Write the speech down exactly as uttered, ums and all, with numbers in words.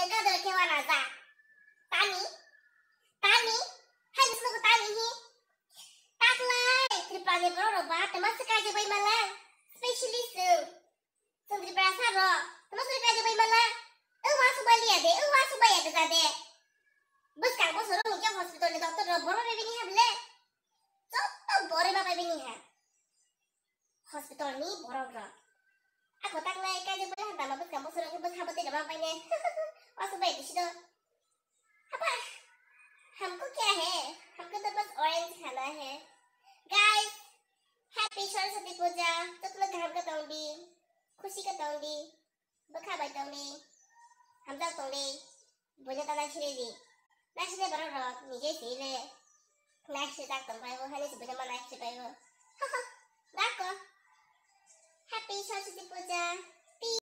Gador khe wana ja. Tani? Tani? Hai bisno ko tani hi? Taklai Tripura ni borok rok ba tama se kaijak bai mala. Specially chwng. Chwng Tripura sa rok tama se kaijak bai mala. Ang wa su bai liya de, ang wa su bai ya de. Bwskang bosor ni khe hospital ni doctor rok borok bai bini ha bile. Joto borok ma bai bini ha. Hospital ni borok rok. Ako taklai kaijak bai ha tama bwskang bosor khe bwsa bo tei rok ma bai ne. Wa su bai de sido. Apa? Hamko kya hai? Hamko to bas orange khana hai. Guys, happy Saraswati Puja. Jotono kaham ka tong di. Khushi ka tong di. Bwkha bai tong di. Hamjak tong di. Buino ta naisiri di. Naisiri borok rok nije sile. Naisiri tak tong bai bo, hani se buino ma naisiri bai bo. Dako. Happy Saraswati Puja.